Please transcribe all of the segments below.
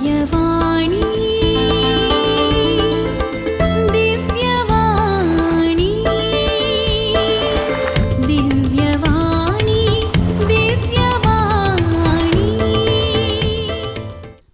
दिव्यवाणी दिव्यवाणी दिव्यवाणी दिव्यवाणी.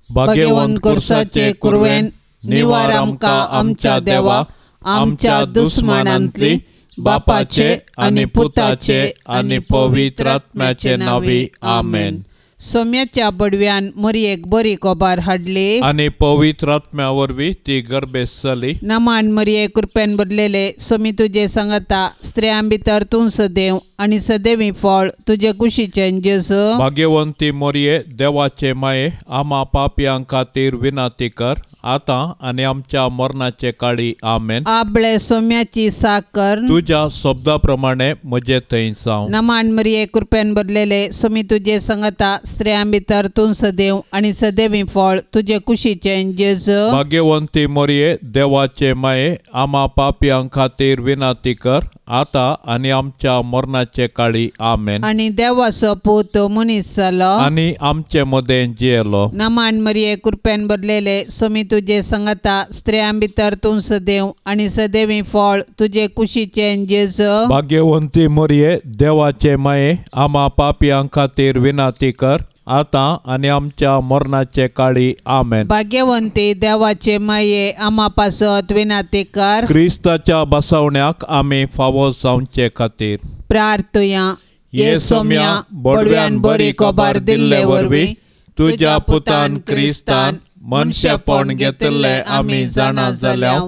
भाग्यवंत कुर्साचे कुरवेन निवार आमकां आमच्या देवा आमच्या दुस्मानांतली बापाचे आनी पुताचे आनी पवित्र आत्म्याचे नांवी आमेन. सोम्याच्या बडव्यान मरयेक बरी कोबार हाडली आनी पवित्र आत्म्या वरवीं ती गर्भेस्त जाली. नमान मरये कृपेन भरलेले सोमी तुजे सांगता स्त्रियां भितर तूं सदैव आनी सदैवी फळ तुजे कुशीचें जेजू. भाग्यवंती मोरये देवाचे माये आमा पापयां खातीर विनंती कर आतां आनी आमच्या मरणाचे काळी आमेन. आबळे सोम्याची साकर तुज्या शब्दा प्रमाणे म्हजे थंय जावं. नमान मरये कृपेन भरलेले सोमी तुजे सांगता स्त्रियां भितर तूं सदैव आनी सदैवी फळ तुजे कुशीचें जेजू. भाग्यवंती मोरये देवाचे माये आमा पापयां खातीर विनंती कर आतां आनी आमच्या मरणाचे काळी आमेन. आनी देवाचो पूत मनीस जालो आनी आमचे मदें जियेलो. नमान मरये कृपेन भरलेले सोमी तुजे सांगता स्त्रियां भितर तूं सदैव आनी सदैवी फळ तुजे कुशीचें जेजू. भाग्यवंती मोरये देवाचे माये आमा पापयां खातीर विनंती कर आतां आनी आमच्या मरणाचे काळी आमेन. भाग्यवंती देवाचे माये आमा पासत विनंती कर. क्रिस्ताच्या बसवण्याक आमी फावो जावचे खातीर प्रार्थुया. ये सोम्या बडव्यान बरी खबर दिल्ले वरवीं तुज्या पुतान क्रिस्तान मनशेपण घेतिल्लें आमी जाणा जाल्या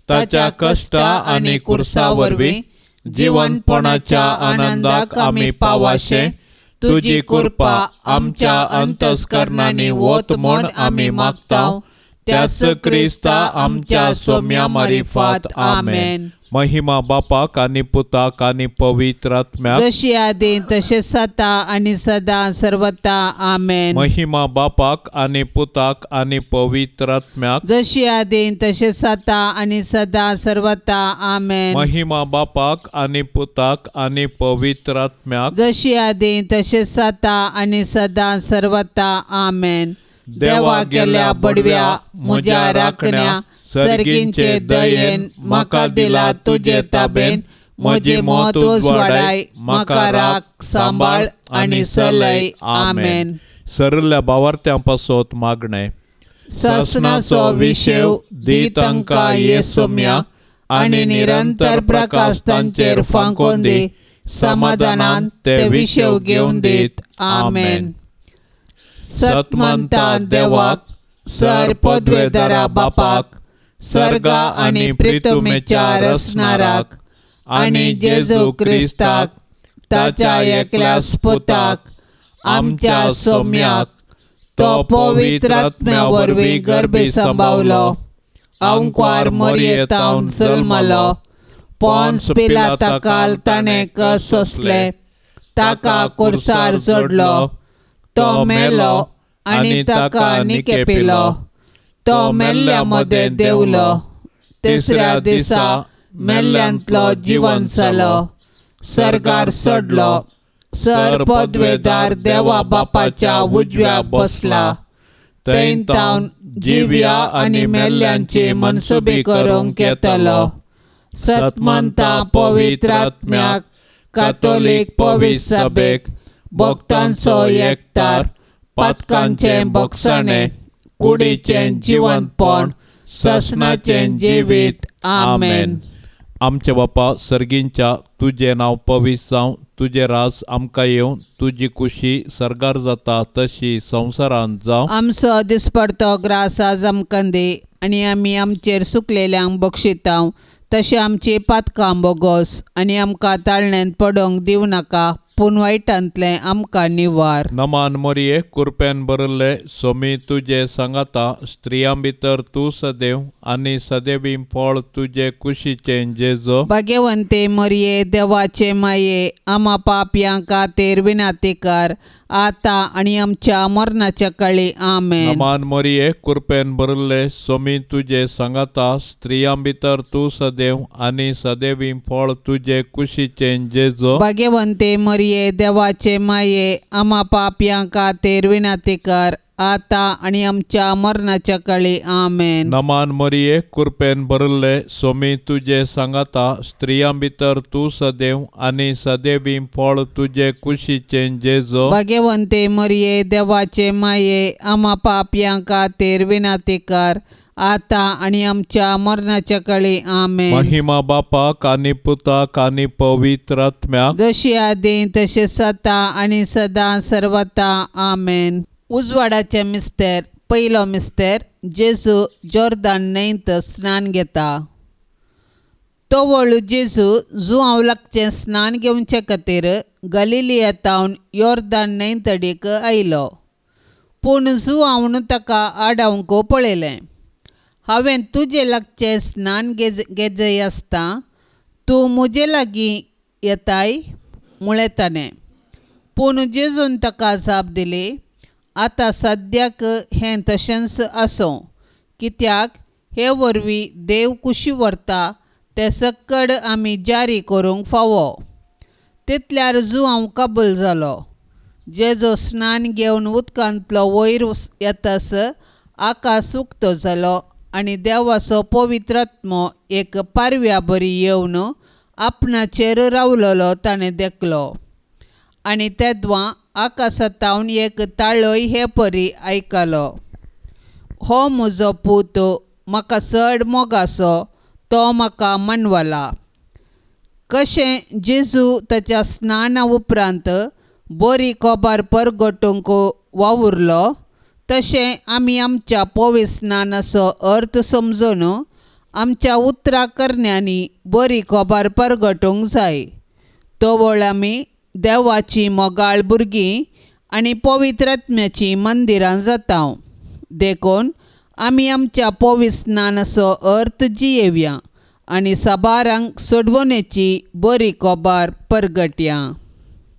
ताच्या कश्टा आनी कुर्सा वरवीं जिवनपणाच्या आनंदाक आमी पावाशे तुजी कृपा आमच्या अंतस्करणांनी वत म्हूण आमी मागता त्याच क्रिस्ता आमच्या सोम्या मारिफात आमेन. महिमा बापाक आनी पुताक आनी पवित्र आत्म्याक जशी आदी तशें सता आनी सदां सर्वता आमेन. महिमा बापाक आनी पुताक आनी पवित्र आत्म्याक जशी आदी तशें सता आनी सदां सर्वता आमेन. महिमा बापाक आनी पुताक आनी पवित्र आत्म्याक जशी आदी तशें सता आनी सदां सर्वता आमेन. देवा गेल्या बडव्या म्हज्या राखण्या सर्गींचे दयेन म्हाका दिला तुजे ताबेन म्हजी मत उजवाडाय म्हाका राख सांबाळ आनी सलय आमेन. सरल्या बावार्थ्यां पासत मागणें. ससनाचो विशेव दी तांकां ये सोम्या आनी निरंतर प्रकाश तांचेर फांकोवन दी समाधानान ते विशेव घेवन दीत आमेन. सतमंता देवाक सर पदवेदारा बापाक सर्गा आनी प्रितुमेच्या रसनाराक आनी जेजू क्रिस्ताक ताच्या एकल्या पुताक आमच्या सोम्याक तो पवित्र आत्म्या वरवीं गर्भे सांबावलो अंकवार मरयेतावन जल्मलो पोन्स पिलाता काल ताणें कस सोंसले ताका कुर्सार जोडलो तो मेलो आनी ताका निकेपिलो तो मेल्ल्या मदें देंवलो तिसऱ्या दिसा मेल्ल्यांतलो जिवन जालो सर्गार सोडलो सर पदवेदार देवा बापाच्या उजव्याक बसला थंय तावन जिव्या आनी मेल्ल्यांची मनसुबी करूंक येतलो. सतमंता पवित्र आत्म्याक कातोलीक पवित्र सभेक भक्तांचो एकतार पातकांचें भोगसाणें कुडीचें जिवनपण ससनाचें जिवीत आमेन. आमच्या बापा सर्गींच्या तुजें नांव पवित्र जावं तुजें राज आमकां येवं तुजी कुशी सर्गार जाता तशी संवसारांत जावं. आमचो दिसपडतो ग्रास आज आमकां दी आनी आमी आमचेर सुकलेल्यांक बक्षितांव तशें आमची पातकां बोगोस आनी आमकां ताळण्यांत पडोवंक दिवं नाका पूण वायटांतलें आमकां निवार. नमान मोरये कुरपेन भरिल्ले सोमी तुजे सांगाता स्त्रियां भितर तूं सदैव आनी सदैवी फळ तुजे कुशीचें जेजो. भाग्यवंते मरये देवाचे माये आमा पापयां खातीर विनंती कर आतां आनी आमच्या मरणाच्या काळी आमेन. नमान मोरये कुरपेन भरिल्ले सोमी तुजे सांगाता स्त्रियां भितर तूं सदैव आनी सदैवी फळ तुजे कुशीचें जेजो. भाग्यवंते मरये देवाचे माये आमा पापयां खातीर विनंती कर आतां आनी आमच्या मरणाच्या काळी. आमेन. नमान मरिये, कृपेन भरिल्ले, सोमी तुजे सांगाता, स्त्रियां भितर तूं सदैव आनी सदैवी फळ तुजे कुशीचें जेजो. भाग्यवंते मरिये, देवाचे माये, आमा पापयां खातीर विनंती कर, आतां आनी आमच्या मरणाच्या काळी. आमेन. महिमा बापाक आनी पुताक आनी पवित्र आत्म्याक, जशी आदी तशें सता आनी सदां सर्वता. आमेन. उजवाडाचे मिस्तेर. पयलो मिस्तेर, जेजू जोर्दान न्हंयत स्नान घेता. तवळ जेजू जुआंव लागचें स्नान घेवचे खातीर गलिलिया तावन योर्दान न्हंयतडीक आयलो. पूण जुआंवन ताका आडावंक पळयलें. हांवें तुजे लागचें स्नान घेजय आसता तूं म्हजे लागीं येताय म्हळें ताणें. पूण जेजून ताका जाप दिली, आतां सद्याक हें तशेंच आसूं, कित्याक हे वरवीं देव कुशी व्हरता तें सक्कड आमी जारी करूंक फावो. तितल्यार जुआंव कबूल जालो. जेजो स्नान घेवन उदकांतलो वयर येतास आकाश उक्तो जालो आनी देवाचो पवित्र आत्मो एक पारव्या बरी येवन आपणाचेर रावलेलो ताणें देखलो. आनी तेद्वां आकाशांतावन एक ताळोय हे परी आयकलो, हो म्हजो पूत, म्हाका चड मोगासो, तो म्हाका मनवला. कशें जेजू ताच्या स्नाना उपरांत बरी खबर परगटूंक वावुरलो, तशें आमी आमच्या पवित्र स्नानाचो अर्थ समजून आमच्या उतरां करण्यांनी बरी खबर परगटूंक जाय. तवळ आमी देवाची मोगाळ भुरगीं आनी पवित्र आत्म्याचीं मंदिरां जाता. देखून आमी आमच्या पवित्र स्नानाचो अर्थ जियेवया आनी साबारांक सोडवणेची बरी खबर परगटया.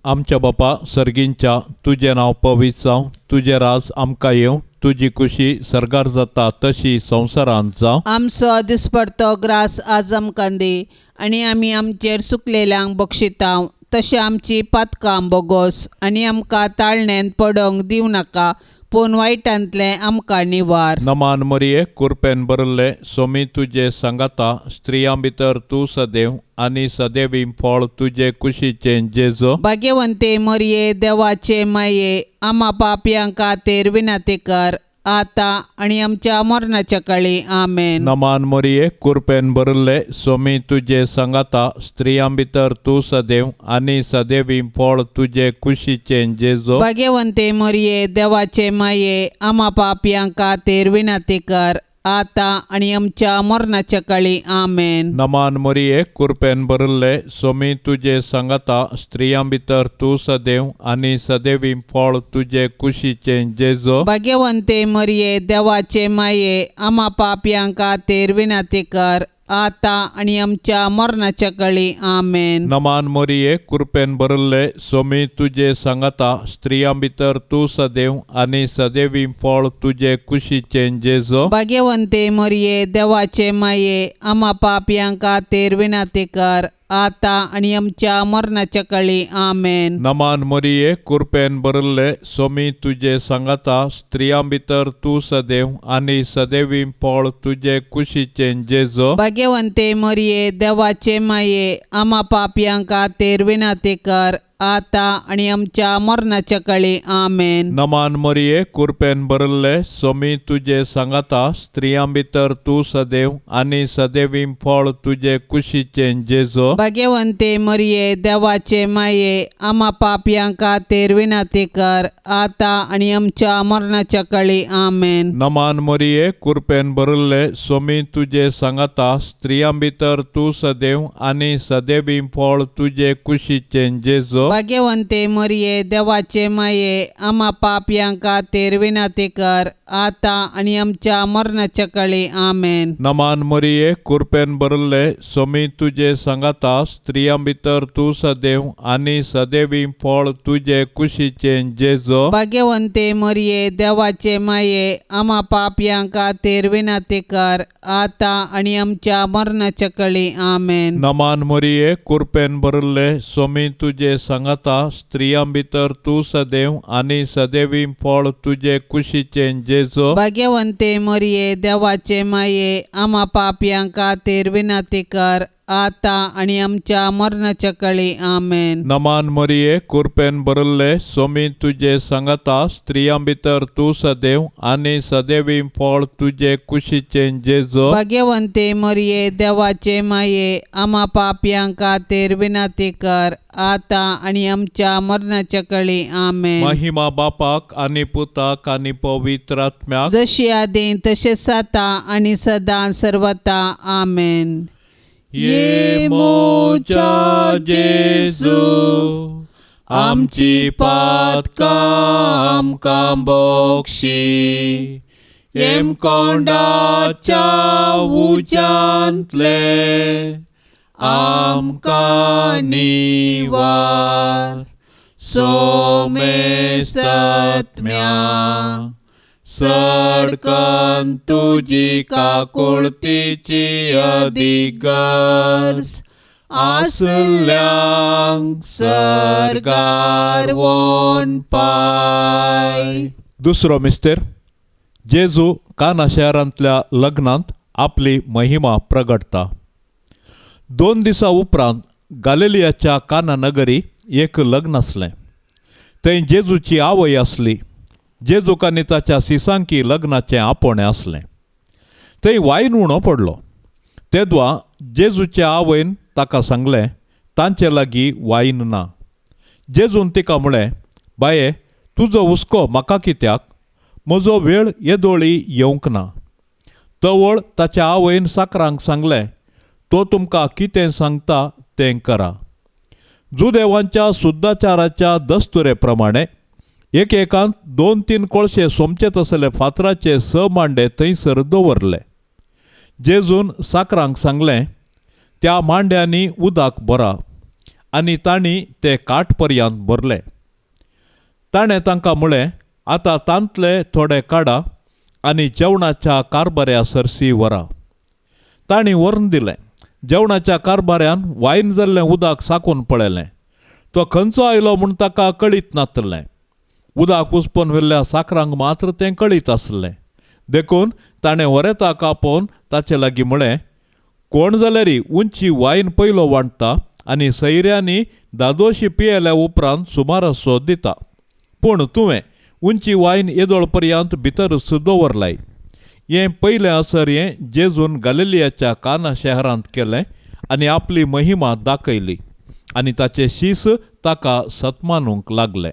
आमच्या बापा सर्गींच्या, तुजें नांव पवित्र जावं, तुजें राज आमकां येवं, तुजी कुशी सर्गार जाता तशी संवसारांत जावं. आमचो दिसपडतो ग्रास आज आमकां दी आनी आमी आमचेर सुकलेल्यांक बक्षिता तशें आमची पातकां बोगोस आनी आमकां ताळण्यांत पडोवंक दिवं नाका, पूण वायटांतलें आमकां निवार. नमान मरिये, कृपेन भरिल्ले, सोमी तुजे सांगाता, स्त्रियां भितर तूं सदैव आनी सदैवी फळ तुजे कुशीचें जेजो. भाग्यवंते मरिये, देवाचे माये, आमा पापयां खातीर विनंती कर, आतां आनी आमच्या मरणाच्या काळी. आमेन. नमान मरिये, कृपेन भरिल्ले, सोमी तुजे सांगाता, स्त्रियां भितर तूं सदैव आनी सदैवी फळ तुजे कुशीचें जेजो. भाग्यवंते मरिये, देवाचे माये, आमा पापयां खातीर विनंती कर, आतां आनी आमच्या मरणाच्या काळी. आमेन. नमान मरिये, कृपेन भरिल्ले, सोमी तुजे सांगाता, स्त्रियां भितर तूं सदैव आनी सदैवी फळ तुजे कुशीचें जेजो. भाग्यवंते मरिये, देवाचे माये, आमा पापयां खातीर विनंती कर, आतां आनी आमच्या मरणाच्या काळी. आमेन. नमान मरिये, कृपेन भरिल्ले, सोमी तुजे सांगाता, स्त्रियां भितर तूं सदैव आनी सदैवी फळ तुजे कुशीचें जेजो. भाग्यवंते मरिये, देवाचे माये, आमा पापयां खातीर विनंती कर, आतां आनी आमच्या मरणाच्या काळी. आमेन. नमान मरिये, कृपेन भरिल्ले, सोमी तुजे सांगाता, स्त्रियां भितर तूं सदैव आनी सदैवी फळ तुजे कुशीचें जेजो. भाग्यवंते मरिये, देवाचे माये, आमा पापयां खातीर विनंती कर, आतां आनी आमच्या मरणाच्या काळी. आमेन. नमान मरिये, कृपेन भरिल्ले, सोमी तुजे सांगाता, स्त्रियां भितर तूं सदैव आनी सदैवी फळ तुजे कुशीचें जेजो. भाग्यवंते मरिये, देवाचे माये, आमा पापयां खातीर विनंती कर, आतां आनी आमच्या मरणाच्या काळी. आमेन. नमान मरिये, कृपेन भरिल्ले, सोमी तुजे सांगाता, स्त्रियां भितर तूं सदैव आनी सदैवी फळ तुजे कुशीचें जेजो. भाग्यवंते मरिये, देवाचे माये, आमा पापयां खातीर विनंती कर, आतां आनी आमच्या मरणाच्या काळी. आमेन. नमान मरिये, कृपेन भरिल्ले, सोमी तुजे सांगाता, स्त्रियां भितर तूं सदैव आनी सदैवी फळ तुजे कुशीचें जेजो. भाग्यवंते मरिये, देवाचे माये, आमा पापयां खातीर विनंती कर, आतां आनी आमच्या मरणाच्या काळी. आमेन. नमान मरिये, कृपेन भरिल्ले, सोमी तुजे सांगाता, सांगाता, स्त्रियां भितर तूं सदैव आनी सदैवी फळ तुजे कुशीचें जेजू। भाग्यवंते मरिये, देवाचे माये, आमा पापयां खातीर विनंती कर, आता आनी आमच्या मरणाच्या कळी। आमेन। नमान मरिये, कृपेन भरिल्ले, स्वामी तुजे सांगाता, स्त्रियां भितर तूं सदैव आनी सदैवी फळ तुजे कुशीचें जेजू। भाग्यवंते मरिये, देवाचे माये, आमा पापयां खातीर विनंती कर, आता आनी आमच्या मरणाच्या कळी। आमेन। महिमा बापाक आनी पुताक आनी पवित्र आत्म्याक, जशी आदी तशें आतां आनी सदां सर्वता। आमेन। ये मोजा जेजू, आमची पातकां आमकां बक्षी, हेमकोंडाच्या उज्यांतले आमकां निवार, सोमेसत्म्या सडकन तुजी काकुळतीची अदीक गरज आसल्यांक सर्गार वोन पाय। दुसरो मिस्तेर, जेजू काना शहरांतल्या लग्नांत आपली महिमा प्रगटता। 2 दिसां उपरांत गालिलियाच्या काना नगरी एक लग्न आसलें। थंय जेजूची आवय आसली। जेजूक आनी ताच्या सिसांकी लग्नाचें आपोवणें आसलें। थंय वायन उणो पडलो। तेदवा जेजूच्या आवयन ताका सांगलें, तांचे लागीं वायन ना। जेजून तिका म्हळें, बाये, तुजो हुस्को म्हाका कित्याक? म्हजो वेळ येदोळी येवंक ना। तवळ ताच्या आवयन साकरांक सांगलें, तो तुमकां कितें सांगता तें करा। जुदेवांच्या सुद्दाचाराच्या दस्तुरे प्रमाणे एकेकांत 2-3 कोळशे सोमचे तसले फातराचे 6 मांडे थंयसर दवरले। जेजून साकरांक सांगलें, त्या मांड्यांनी उदक भरा, आनी तांणी ते काट पर्यंत भरले। ताणें तांकां म्हळें, आतां तांतले थोडे काडा आनी जेवणाच्या कारबाऱ्या सरशी व्हरा। तांणी व्हरून दिलें। जेवणाच्या कारबाऱ्यान वायन जाल्लें उदक साकून पळयलें। तो खंयचो आयलो म्हूण ताका कळीत नासलें। उदक उसपोन व्हेल्ल्या साकरांक मात्र तें कळीत आसलें। देखून ताणें वरेताक आपोवन ताचे लागीं म्हळें, कोण जाल्यार उंची वायन पयलो वांट्टा आनी सैऱ्यांनी दादोशी पियेल्या उपरांत सुमारासो दिता, पूण तुवें उंची वायन येदोळ पर्यंत भितरच दवरलाय। हें पयलें असर हें जेजून गालिलियाच्या काना शहरांत केलें आनी आपली महिमा दाखयली आनी ताचे शीस ताका सत्मानूंक लागले।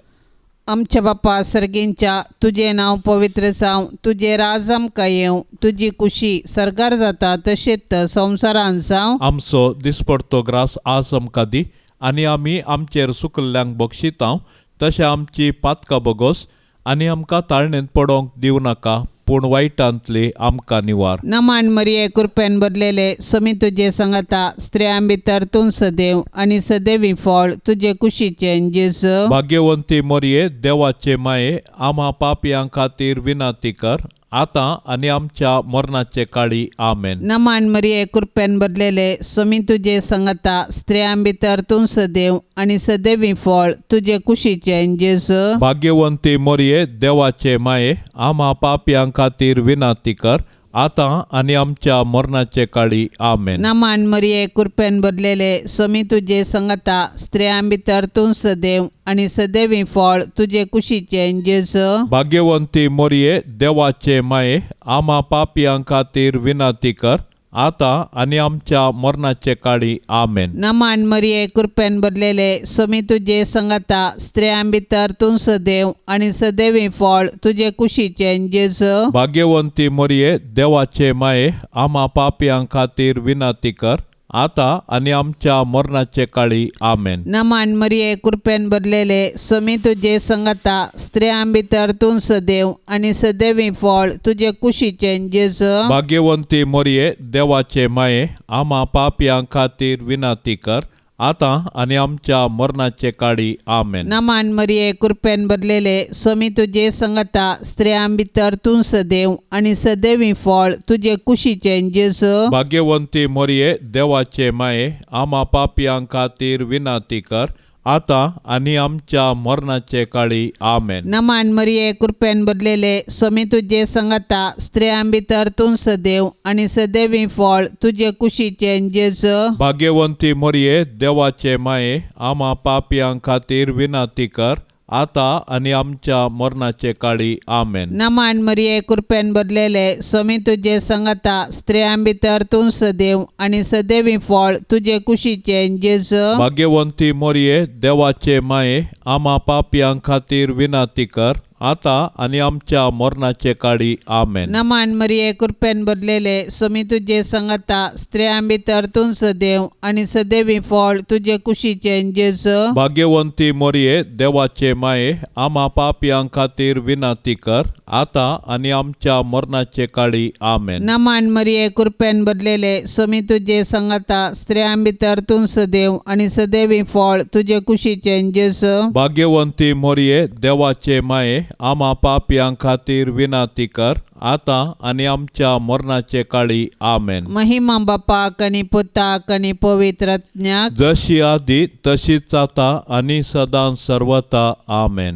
आमच्या बापा सर्गींच्या, तुजें नांव पवित्र जावं, तुजें राज आमकां येवं, तुजी कुशी सर्गार जाता तशेंच संवसारांत जावं। आमचो दिसपडतो ग्रास आज आमकां दी, आनी आमी आमचेर सुकल्ल्यांक बक्षितांव तशें आमची पातकां बगोस, आनी आमकां ताळणेंत पडोवंक दिवं नाका, पूण वायटांतली आमकां निवार। नमान मरिये, कृपेन भरलेले, स्वामी तुजे सांगाता, स्त्रियां भितर तूं सदैव आनी सदैवी फळ तुजे कुशीचें जेजू। भाग्यवंती मरिये, देवाचे माये, आम्हा पापयां खातीर विनंती कर, आतां आनी आमच्या मरणाचे काळी। आमेन। नमान मरिये, कृपेन भरलेले, स्वामी तुजे सांगाता, स्त्रियां भितर तूं सदैव आनी सदैवी फळ तुजे कुशीचें जेजू। भाग्यवंती मरिये, देवाचे माये, आम्हा पापयां खातीर विनंती कर, आतां आनी आमच्या मरणाचे काळी। आमेन। नमान मरिये, कृपेन भरलेले, स्वामी तुजे सांगाता, स्त्रियां भितर तूं सदैव आनी सदैवी फळ तुजे कुशीचें जेजू। भाग्यवंती मरिये, देवाचे माये, आम्हा पापयां खातीर विनंती कर, आतां आनी आमच्या मरणाचे काळी। आमेन। नमान मरिये, कृपेन भरलेले, स्वामी तुजे सांगाता, स्त्रियां भितर तूं सदैव आनी सदैवी फळ तुजे कुशीचें जेजू। भाग्यवंती मरिये, देवाचे माये, आम्हा पापयां खातीर विनंती कर, आतां आनी आमच्या मरणाचे काळी। आमेन। नमान मरिये, कृपेन भरलेले, स्वामी तुजे सांगाता, स्त्रियां भितर तूं सदैव आनी सदैवी फळ तुजे कुशीचें जेजू। भाग्यवंती मरिये, देवाचे माये, आम्हा पापयां खातीर विनंती कर, आतां आनी आमच्या मरणाचे काळी। आमेन। नमान मरिये, कृपेन भरलेले, स्वामी तुजे सांगाता, स्त्रियां भितर तूं सदैव आनी सदैवी फळ तुजे कुशीचें जेजू। भाग्यवंती मरिये, देवाचे माये, आम्हा पापयां खातीर विनंती कर, आतां आनी आमच्या मरणाचे काळी. आमेन. नमान मरिये, कृपेन भरलेले, स्वामी तुजे संगता, स्त्रियां भितर तूं सदैव आनी सदैवी फळ तुजे कुशीचें जेजू. भाग्यवंती मरिये, देवाचे माये, आमा पापयां खातीर विनंती कर, आतां आनी आमच्या मरणाचे काळी. आमेन. नमान मरिये, कृपेन भरलेले, स्वामी तुजे संगता, स्त्रियां भितर तूं सदैव आनी सदैवी फळ तुजे कुशीचें जेजू. भाग्यवंती मरिये, देवाचे माये, आमा पापयां खातीर विनंती कर, आतां आनी आमच्या मरणाचे काळी. आमेन. नमान मरिये, कृपेन भरलेले, स्वामी तुजे संगता, स्त्रियां भितर तूं सदैव आनी सदैवी फळ तुजे कुशीचें जेजू. भाग्यवंती मरिये, देवाचे माये, आमा पापयां खातीर विनंती कर, आतां आनी आमच्या मरणाचे काळी. आमेन. नमान मरिये, कृपेन भरलेले, स्वामी तुजे संगता, स्त्रियां भितर तूं सदैव आनी सदैवी फळ तुजे कुशीचें जेजू. भाग्यवंती मरिये, देवाचे माये, आमा पापयां खातीर विनंती कर, आतां आनी आमच्या मरणाचे काळी. आमेन. महिमा बापाक आनी पुताक आनी पवित्र आत्म्याक, जशी आदी तशीच आतां आनी सदां सर्वता. आमेन.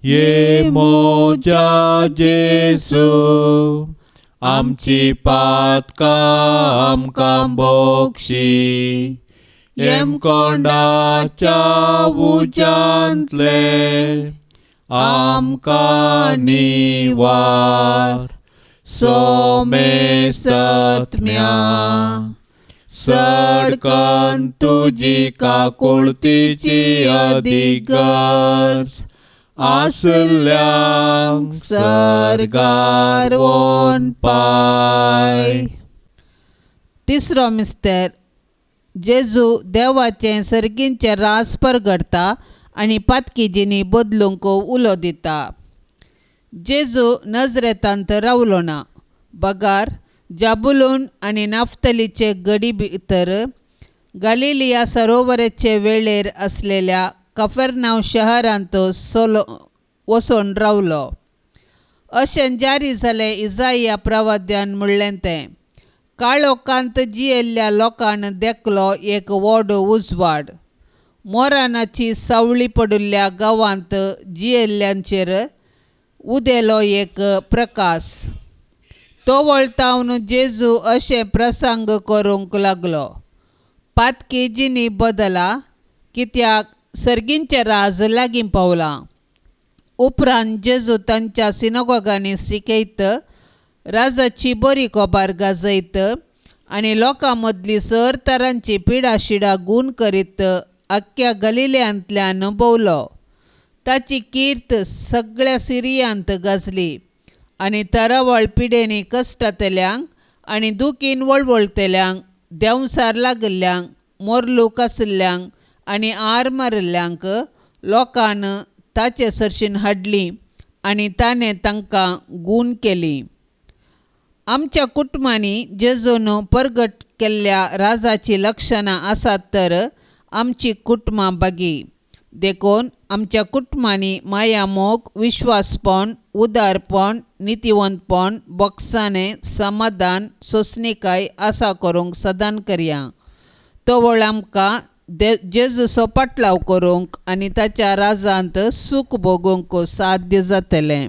ये मोजा जेसू, आमची पातकां आमकां बोक्षी, येमकोंडाच्या उज्यांतले आमकां निवार. सोमेसत्म्या सडकन तुजी काकुळतीची अदीक गरज आसल्यांक सर्गार वोन पाय. तिसरो मिस्तर, जेजू देवाचें सर्गींचें रास परगडता आनी पातकी जिनी बदलूंक उलो दिता. जेजू नजरेतांत रावलो ना, बगार जाबुलून आनी नाफ्तलीचे गडी भितर गालिलिया सरोवराचे वेळेर आसलेल्या कफेरनांव शहरांत सोलो वचून रावलो. अशें जारी जालें इजाया प्रवाद्यान म्हणलें तें, काळोखांत जियेल्ल्या लोकान देखलो एक व्हड उजवाड, मोरानाची सावळी पडिल्ल्या गांवांत जियेल्ल्यांचेर उदेलो एक प्रकाश. तो वळतावन जेजू अशें प्रसंग करूंक लागलो, पातकी जिनी बदला, कित्याक सर्गींचें राज लागीं पावलां. उपरांत जेजू तांच्या सिनोगोगांनी शिकयत, राजाची बरी खबर गाजयत आनी लोकां मदली सर तरांची पिडाशिडा गूण करीत आख्ख्या गलिल्यांतल्यान भोंवलो. ताची कीर्त सगळ्या सिरियांत गाजली आनी तरावळ पिडेनी कश्टांतल्यांक आनी दुखीन वळवळटल्यांक, देंवसार लागिल्ल्यांक, मोरलूक आशिल्ल्यांक आनी आर मारिल्ल्यांक लोकान ताचे सरशीन हाडली आनी ताणें तांकां गूण केली. आमच्या कुटुंबांनी जेजून परगट केल्ल्या राजाचीं लक्षणां आसात तर आमची कुटुंबां बागी. देखून आमच्या कुटुंबांनी मायामोग, विश्वासपण, उदारपण, नितिवंतपण, बोगसाणें, समाधान, सोंसणीकाय आसा करूंक सदान करया. तवळ आमकां जेजूचो पाटलाव करूंक आनी ताच्या राजांत सूख भोगूंक साध्य जातलें.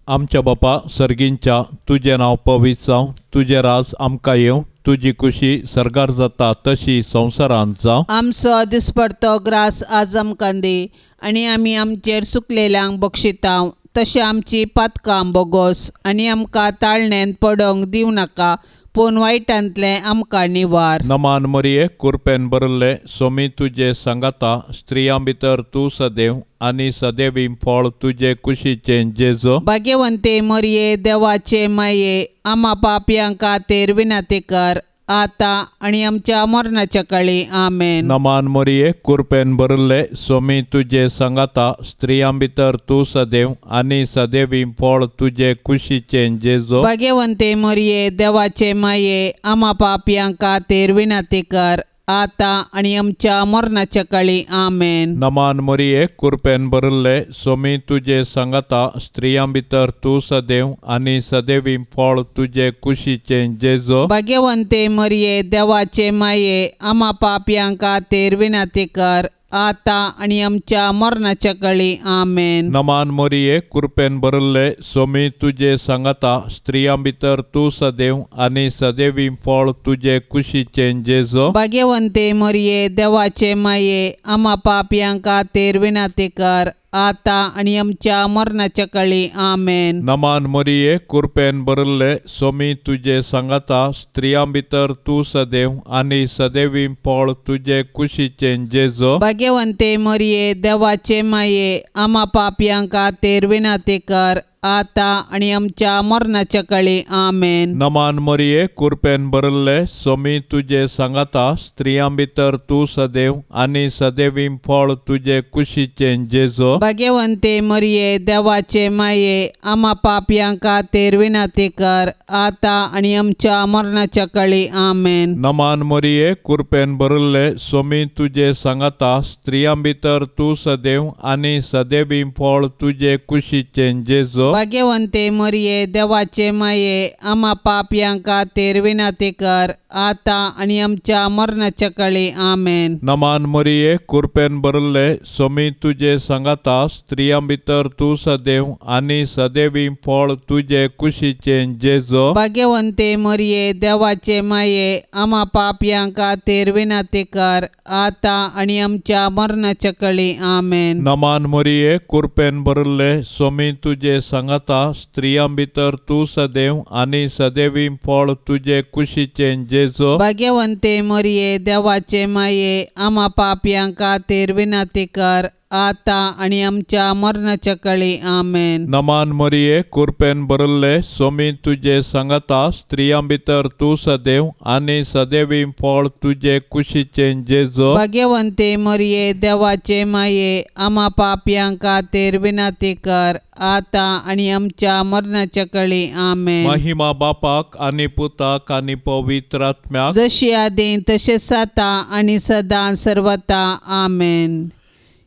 आमच्या बापा सर्गींच्या, तुजें नांव पवित्र जावं, तुजें राज आमकां येवं, तुजी खुशी सर्गार जाता तशी संवसारांत जावं. आमचो दिसपडतो ग्रास आज आमकां दी आनी आमी आमचेर सुकलेल्यांक बक्षितांव, तशें आमची पातकां बोगोस आनी आमकां ताळण्यांत पडोवंक दिवं नाका, पूण वायटांतलें आमकां निवार. नमान मरिये, कुरपेन भरिल्लें, सोमी तुजे सांगाता, स्त्रियां भितर तूं सदैव आनी सदैवी फळ तुजे कुशीचें जेजो. भाग्यवंते मरिये, देवाचे माये, आमा पापयां खातीर विनंती कर, आतां आनी आमच्या मरणाच्या काळी. आमेन. नमान मरिये, कुरपेन भरिल्लें, सोमी तुजे सांगाता, स्त्रियां भितर तूं सदैव आनी सदैवी फळ तुजे कुशीचें जेजो. भाग्यवंते मरिये, देवाचे माये, आमा पापयां खातीर विनंती कर, आतां आनी आमच्या मरणाच्या काळी. आमेन. नमान मरिये, कुरपेन भरिल्लें, सोमी तुजे सांगाता, स्त्रियां भितर तूं सदैव आनी सदैवी फळ तुजे कुशीचें जेजो. भाग्यवंते मरिये, देवाचे माये, आमा पापयां खातीर विनंती कर, आतां आनी आमच्या मरणाच्या कळी. आमेन. नमान मोरये, कृपेन भरिल्ले, सोमी तुजे सांगाता, स्त्रियां भितर तूं सदैव आनी सदैवी फळ तुजे कुशीचें जेजो. भाग्यवंते मोरये, देवाचे माये, आमा पापयां खातीर विनंती कर, आतां आनी आमच्या मरणाच्या कळी. आमेन. नमान मोरये, कृपेन भरिल्ले, सोमी तुजे सांगाता, स्त्रियां भितर तूं सदैव आनी सदैवी फळ तुजे कुशीचें जेजो. भाग्यवंते मोरये, देवाचे माये, आमा पापयां खातीर विनंती कर, आतां आनी आमच्या मरणाच्या कळी. आमेन. नमान मोरये, कृपेन भरिल्ले, सोमी तुजे सांगाता, स्त्रियां भितर तूं सदैव आनी सदैवी फळ तुजे कुशीचें जेजो. भाग्यवंते मोरये, देवाचे माये, आमा पापयां खातीर विनंती कर, आतां आनी आमच्या मरणाच्या कळी. आमेन. नमान मोरये, कृपेन भरिल्ले, सोमी तुजे सांगाता, स्त्रियां भितर तूं सदैव आनी सदैवी फळ तुजे कुशीचें जेजो. भाग्यवंते मोरये, देवाचे माये, आमा पापयां खातीर विनंती कर, आतां आनी आमच्या मरणाच्या कळी. आमेन. नमान मोरये, कृपेन भरिल्ले, सोमी तुजे सांगाता, स्त्रियां भितर तूं सदैव आनी सदैवी फळ तुजे कुशीचें जेजो. भाग्यवंते मोरये, देवाचे माये, आमा पापयां खातीर विनंती कर, आतां आनी आमच्या मरणाच्या कळी. आमेन. नमान मोरये, कृपेन भरिल्ले, सोमी तुजे सांगाता, स्त्रियां भितर तूं सदैव आनी सदैवी फळ तुजे कुशीचें जेजो. भाग्यवंते मोरये, देवाचे माये, आमा पापयां खातीर विनंती कर, आतां आनी आमच्या मरणाच्या कळी. आमेन. नमान मोरये, कृपेन भरिल्ले, सोमी तुजे सांगाता, स्त्रियां भितर तूं सदैव आनी सदैवी फळ तुजे कुशीचें जेजो. भाग्यवंते मोरये, देवाचे माये, आमा पापयां खातीर विनंती कर, आतां आनी आमच्या मरणाच्या कळी. आमेन. महिमा बापाक आनी पुताक आनी पवित्र आत्म्याक, जशी आदी तशेंच आतां आनी सदां सर्वता. आमेन.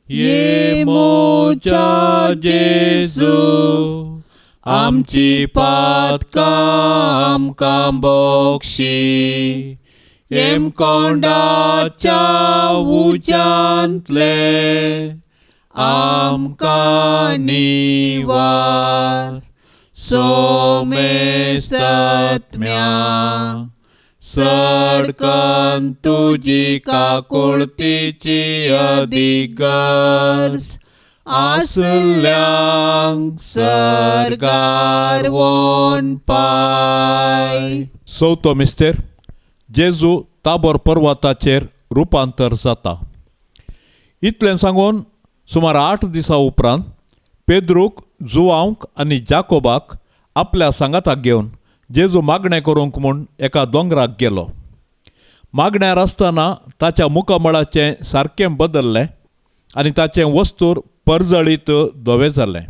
ये मोजा जेजू, आमची पातकां आमकां बक्षी, हेमकोंडाच्या उज्यांतले आमकां निवार, सोमेसत्म्या सडकन तुजी काकुळतीची अदीक गरज आसल्यांक सर्गार वोन पाय. चवथो मिस्तेर, जेजू ताबोर पर्वताचेर रुपांतर जाता. इतलें सांगून सुमार 8 दिसां उपरांत पेद्रूक, जुवांक आनी जाकोबाक आपल्या सांगाताक घेवन जेजू मागणें करूंक म्हूण एका दोंगराक गेलो. मागण्यार आसतना ताच्या मुखामळाचें सारकें बदल्लें आनी ताचें वस्तूर परजळीत धवें जालें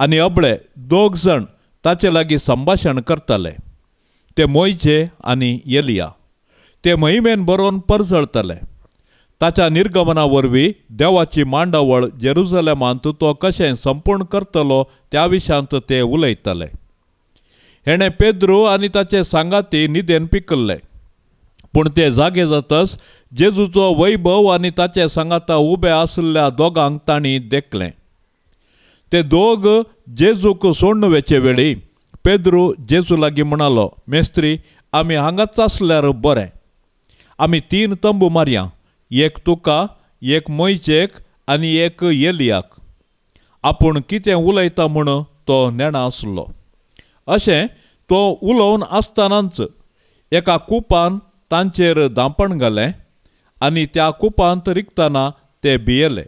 आनी अबळे 2 जाण ताचे लागीं संभाशण करताले. ते मोयजे आनी एलिया. ते महिमेन बरोवन परजळताले. ताच्या निर्गमना वरवीं देवाची मांडावळ जेरुजलेमांत तो कशें संपूर्ण करतलो त्या विशयांत ते उलयताले. हेणें पेद्रू आनी ताचे सांगाती निदेन पिकल्ले, पूण ते जागे जातच जेजूचो वैभव आनी ताचे सांगाता उबे आशिल्ल्या दोगांक तांणी देखलें. ते दोग जेजूक सोडून वचचे वेळी पेद्रू जेजू लागीं म्हणालो, मेस्त्री, आमी हांगाच आसल्यार बरें. आमी 3 तंबू मारया, एक तुका, एक मोयजेक आनी एक एलियाक. आपूण कितें उलयता म्हूण तो नेणा आसलो. अशें तो उलोवन आसतनाच एका कुपान तांचेर धांपण घालें आनी त्या कुपांत रिगतना ते भियेले.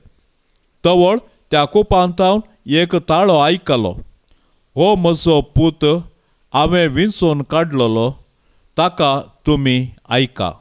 तवळ त्या कुपांतावन एक ताळो आयकलो, हो म्हजो पूत, हांवें विंचून काडलेलो, ताका तुमी आयका.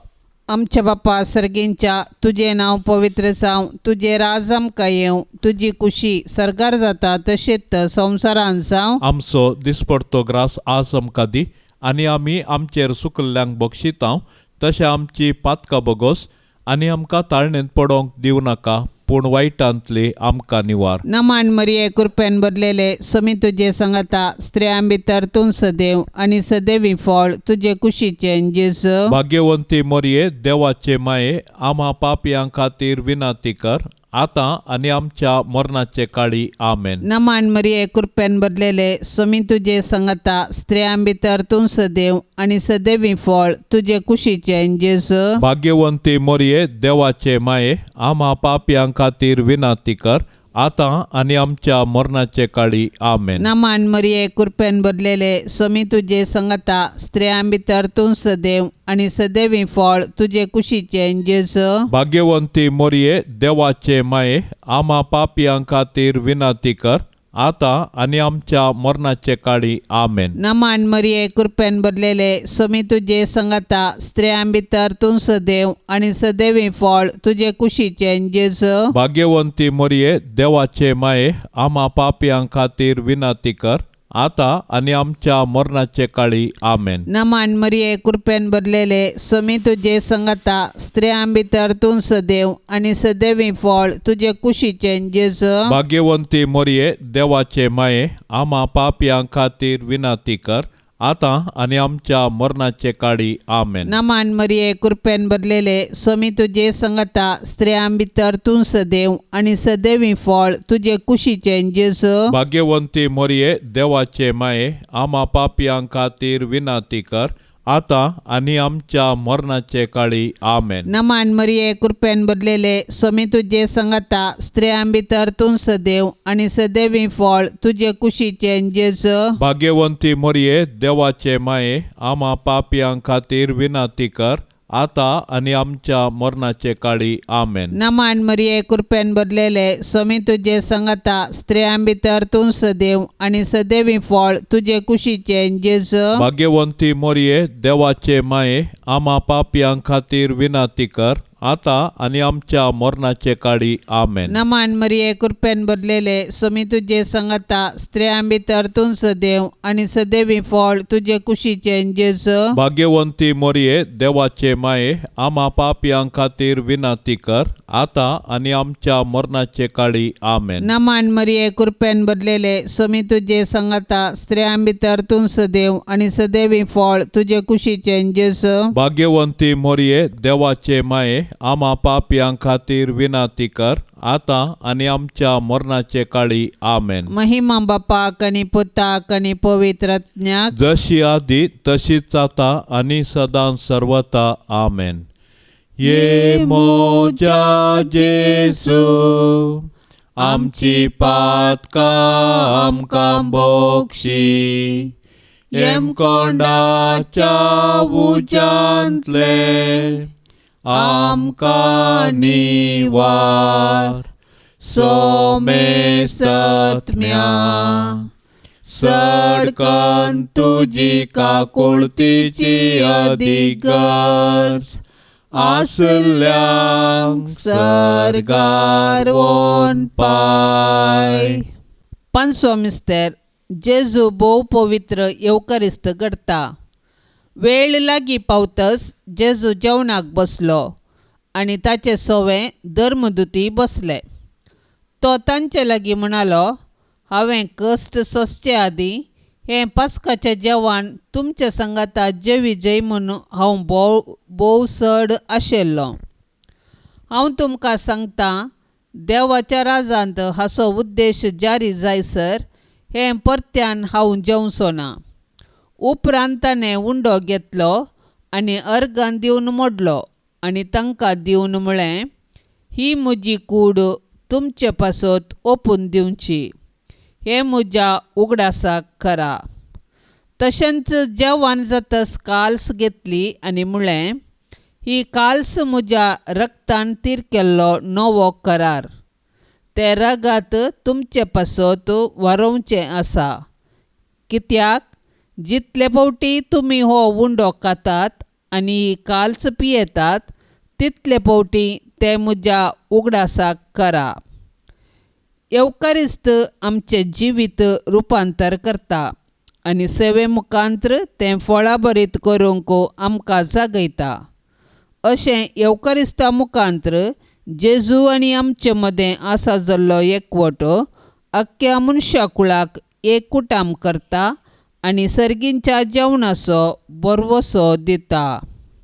आमच्या बापा सर्गींच्या, तुजें नांव पवित्र जावं, तुजें राज आमकां येवं, तुजी कुशी सर्गार जाता तशेंच संवसारांत जावं. आमचो दिसपडतो ग्रास आज आमकां दी आनी आमी आमचेर सुकल्ल्यांक बक्षितांव तशें आमची पातकां बगोस आनी आमकां ताळणेंत पडोवंक दिवं नाका, पूण वायटांतली आमकां निवार. नमान मरिये कृपेन भरलेले समी तुजे संगता स्त्रियां भितर तूं सदैव आनी सदैवी फळ तुजे कुशीचें जेजू. भाग्यवंती मरिये देवाचे माये आम्हा पापयां खातीर विनंती कर आतां आनी आमच्या मरणाचे काळी. आमेन. नमान मरिये कृपेन भरलेले समी तुजे संगता स्त्रियां भितर तूं सदैव आनी सदैवी फळ तुजे कुशीचें जेजू. भाग्यवंती मरिये देवाचे माये आम्हा पापयां खातीर विनंती कर आतां आनी आमच्या मरणाचे काळी. आमेन. नमान मरिये कृपेन भरलेले समी तुजे संगता स्त्रियां भितर तूं सदैव आनी सदैवी फळ तुजे कुशीचें जेजू. भाग्यवंती मरिये देवाचे माये आम्हा पापयां खातीर विनंती कर आतां आनी आमच्या मरणाचे काळी. आमेन. नमान मरिये कृपेन भरलेले समी तुजे संगता स्त्रियां भितर तूं सदैव आनी सदैवी फळ तुजे कुशीचें जेजू. भाग्यवंती मरिये देवाचे माये आम्हा पापयां खातीर विनंती कर आतां आनी आमच्या मरणाचे काळी. आमेन. नमान मरिये कृपेन भरलेले समी तुजे संगता स्त्रियां भितर तूं सदैव आनी सदैवी फळ तुजे कुशीचें जेजू. भाग्यवंती मरिये देवाचे माये आम्हा पापयां खातीर विनंती कर आतां आनी आमच्या मरणाचे काळी. आमेन. नमान मरिये कृपेन भरलेले समी तुजे संगता स्त्रियां भितर तूं सदैव आनी सदैवी फळ तुजे कुशीचें जेजू. भाग्यवंती मरिये देवाचे माये आम्हा पापयां खातीर विनंती कर आतां आनी आमच्या मरणाचे काळी. आमेन. नमान मरिये कृपेन भरलेले समी तुजे संगता स्त्रियां भितर तूं सदैव आनी सदैवी फळ तुजे कुशीचें जेजू. भाग्यवंती मरिये देवाचे माये आम्हा पापयां खातीर विनंती कर आतां आनी आमच्या मरणाचे काळी. आमेन. नमान मरिये कृपेन भरलेले समी तुजे संगता स्त्रियां भितर तूं सदैव आनी सदैवी फळ तुजे कुशीचें जेजू. भाग्यवंती मरिये देवाचे माये आम्हा पापयां खातीर विनंती कर आतां आनी आमच्या मरणाचे काळी. आमेन. नमान मरिये कृपेन भरलेले समी तुजे संगता स्त्रियां भितर तूं सदैव आनी सदैवी फळ तुजे कुशीचें जेजू. भाग्यवंती मरिये देवाचे माये आम्हा पापयां खातीर विनंती कर आतां आनी आमच्या मरणाचे काळी. आमेन. नमान मरिये कृपेन भरलेले समी तुजे संगता स्त्रियां भितर तूं सदैव आनी सदैवी फळ तुजे कुशीचें जेजू. भाग्यवंती मरिये देवाचे माये आम्हा पापयां खातीर विनंती कर आतां आनी आमच्या मरणाचे काळी. आमेन. महिमा बापाक आनी पुताक आनी पवित्र आत्म्याक, जशी आदी तशीच आतां आनी सदां सर्वता. आमेन. ये मोजा जेसू आमची पातकां आमकां बोक्षी येमकोंडाच्या उज्यांतले आमकां निवार. सोमेसत्म्या सडकन तुजी काकुळतीची अधिगर्ज आसल्यांक सर्गार वोन पाय. पांचवो मिस्तेर जेजू भोव पवित्र येवकारिस्त घडता. वेळ लागीं पावतच जेजू जेवणाक बसलो आनी ताचे सोवे धर्मदुती बसले. तो तांचे लागीं म्हणालो, हांवें कश्ट सोंसचे आदीं हें पास्काचें जेवण तुमच्या सांगाता जेवी जय म्हूण हांव भोव भोव चड आशिल्लो. हांव तुमकां सांगतां, देवाच्या राजांत हाचो उद्देश जारी जायसर हें परत्यान हांव जेवचो ना. उपरांत ताणें उंडो घेतलो आनी अर्गान दिवन मोडलो आनी तांकां दिवन म्हळें, ही म्हजी कूड तुमचे पासत ओपून दिवची, हें म्हज्या उगडासाक करा. तशेंच जेवण जातच काल्स घेतली आनी म्हळें, ही काल्स म्हज्या रक्तान तीर केल्लो नवो करार, तें रगात तुमचे पासत वारोवचें आसा. कित्याक जितले फावटी तुमी हो उंडो खातात आनी काल्स पियेतात तितले फावटी तें म्हज्या उगडासाक करा. येवकारिस्त आमचें जिवीत रुपांतर करता आनी सेवे मुखांत्र तें फळाभरीत करूंक आमकां जागयता. अशें येवकारिस्ता मुखांत्र जेजू आनी आमचे मदें आसा जाल्लो एकवटो अख्ख्या मनशा कुळाक एकूटाम करता आनी सर्गींच्या जेवणाचो बरवसो दिता.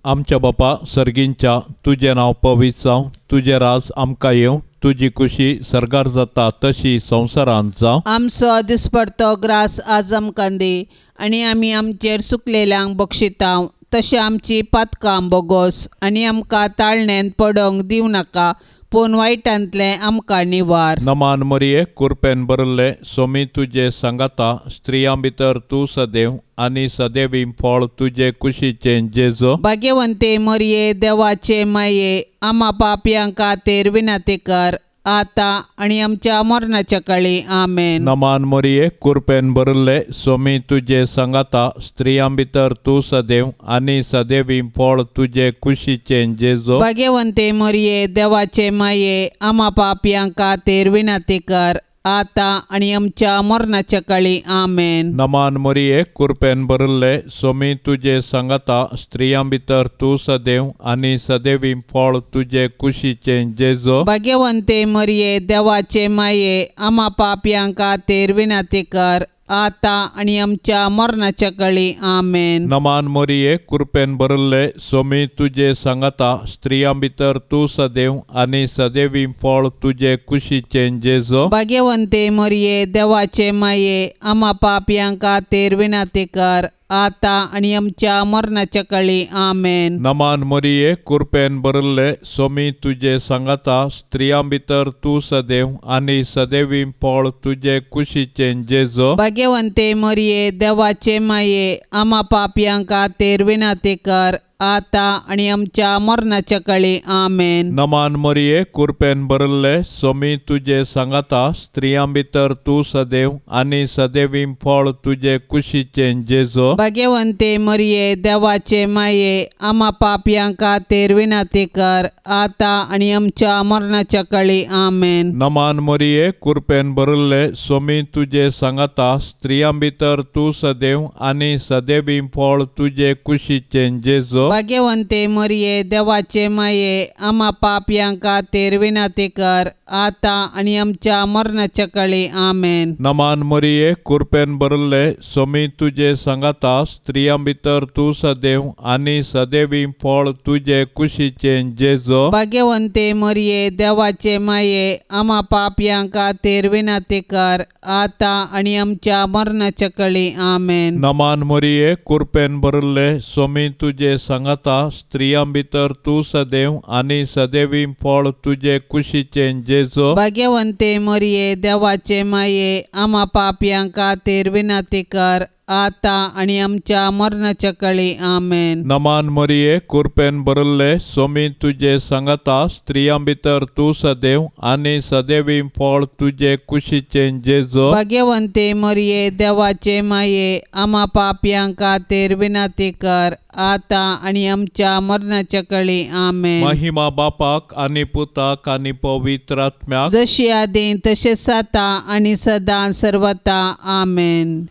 आमच्या बापा सर्गींच्या, तुजें नांव पवित्र जावं, तुजें राज आमकां येवं, तुजी खुशी सर्गार जाता तशी संवसारांत जावं. आमचो दिसपडतो ग्रास आज आमकां दी आनी आमी आमचेर सुकलेल्यांक बक्षिता तशें आमची पातकां बोगोस आनी आमकां ताळण्यांत पडोंक दिवं नाका, पूण वायटांतलें आमकां निवार. नमान मरिये, कुरपेन भरिल्लें, सोमी तुजे सांगाता, स्त्रियां भितर तूं सदैव आनी सदैवी फळ तुजे कुशीचें जेजो. भाग्यवंते मरिये, देवाचे माये, आमा पापयां खातीर विनंती कर आतां आनी आमच्या मरणाच्या काळी. आमेन. नमान मरिये, कुरपेन भरिल्लें, सोमी तुजे सांगाता, स्त्रियां भितर तूं सदैव आनी सदैवी फळ तुजे कुशीचें जेजो. भाग्यवंते मरिये, देवाचे माये, आमा पापयां खातीर विनंती कर आतां आनी आमच्या मरणाच्या काळी. आमेन. नमान मरिये, कुरपेन भरिल्लें, सोमी तुजे सांगाता, स्त्रियां भितर तूं सदैव आनी सदैवी फळ तुजे कुशीचें जेजो. भाग्यवंते मरिये, देवाचे माये, आमा पापयां खातीर विनंती कर आतां आनी आमच्या मरणाच्या काळी. आमेन. नमान मरिये, कुरपेन भरिल्लें, सोमी तुजे सांगाता, स्त्रियां भितर तूं सदैव आनी सदैवी फळ तुजे कुशीचें जेजो. भाग्यवंते मरिये, देवाचे माये, आमा पापयां खातीर विनंती कर आतां आनी आमच्या मरणाच्या काळी. आमेन. नमान मरिये, कुरपेन भरिल्लें, सोमी तुजे सांगाता, स्त्रियां भितर तूं सदैव आनी सदैवी फळ तुजे कुशीचें जेजो. भाग्यवंते मरिये, देवाचे माये, आमा पापयां खातीर विनंती कर आतां आनी आमच्या मरणाच्या काळी. आमेन. नमान मरिये, कुरपेन भरिल्लें, सोमी तुजे सांगाता, स्त्रियां भितर तूं सदैव आनी सदैवी फळ तुजे कुशीचें जेजो. भाग्यवंते मरिये, देवाचे माये, आमा पापयां खातीर विनंती कर आतां आनी आमच्या मरणाच्या काळी. आमेन. नमान मरिये, कुरपेन भरिल्लें, सोमी तुजे सांगाता, स्त्रियां भितर तूं सदैव आनी सदैवी फळ तुजे कुशीचें जेजो. भाग्यवंते मरिये, देवाचे माये, आमा पापयां खातीर विनंती कर आतां आनी आमच्या मरणाच्या काळी. आमेन. नमान मरिये, कुरपेन भरिल्लें, सोमी तुजे सांगाता, स्त्रियां भितर तूं सदैव आनी सदैवी फळ तुजे कुशीचें जेजो. भाग्यवंते मरिये, देवाचे माये, आमा पापयां खातीर विनंती कर आतां आनी आमच्या मरणाच्या काळी. आमेन. नमान मरिये, कुरपेन भरिल्लें, सोमी तुजे सांगाता, स्त्रियां भितर तूं सदैव आनी सदैवी फळ तुजे कुशीचें जेजो. भाग्यवंते मरिये, देवाचे माये, आमा पापयां खातीर विनंती कर आतां आनी आमच्या मरणाच्या काळी. आमेन. नमान मरिये, कुरपेन भरिल्लें, सोमी तुजे सांगाता, स्त्रियां भितर तूं सदैव आनी सदैवी फळ तुजे कुशीचें जेजो. भाग्यवंते मरिये, देवाचे माये, आमा पापयां खातीर विनंती कर आतां आनी आमच्या मरणाच्या काळी. आमेन. महिमा बापाक आनी पुताक आनी पवित्र आत्म्याक, जशी आदीं तशेंच आतां आनी सदां सर्वता. आमेन.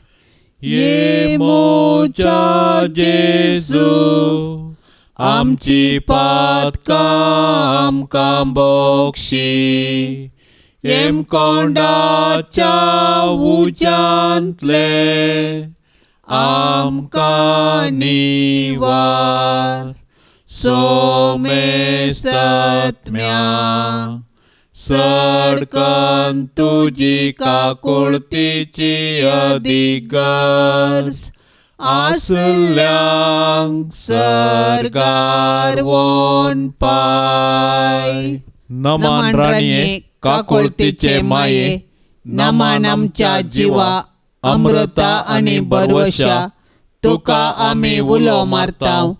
ये मोजा जेजू, आमची पातकां आमकां बक्षी, हेमकोंडाच्या उज्यांतले आमकां निवार, सोमेसत्म्या सडकन तुजी काकुळतीची अधिगर्ज आसल्यांक सर्गार वोन पाय. नमान राणये, काकुळतीचे माये, नमान आमच्या जिवा, अमृता आनी बरवशा, तुका आमी उलो मारता.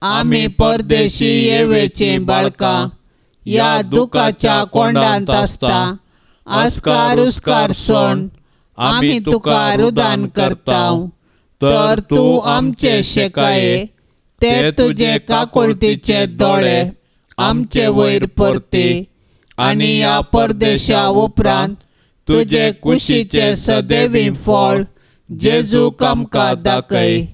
आमी परदेशी येवेची बाळकां, ह्या दुखाच्या कोंडांत आसता. आस्कार उस्कार सोण आमी तुका रुदान करता. तर तूं आमचे शेकाये, ते तुजे काकुळतीचे दोळे आमचे वयर परती आनी ह्या परदेशा उपरांत तुजे कुशीचे सदैवी फळ जेजूक आमकां दाखय.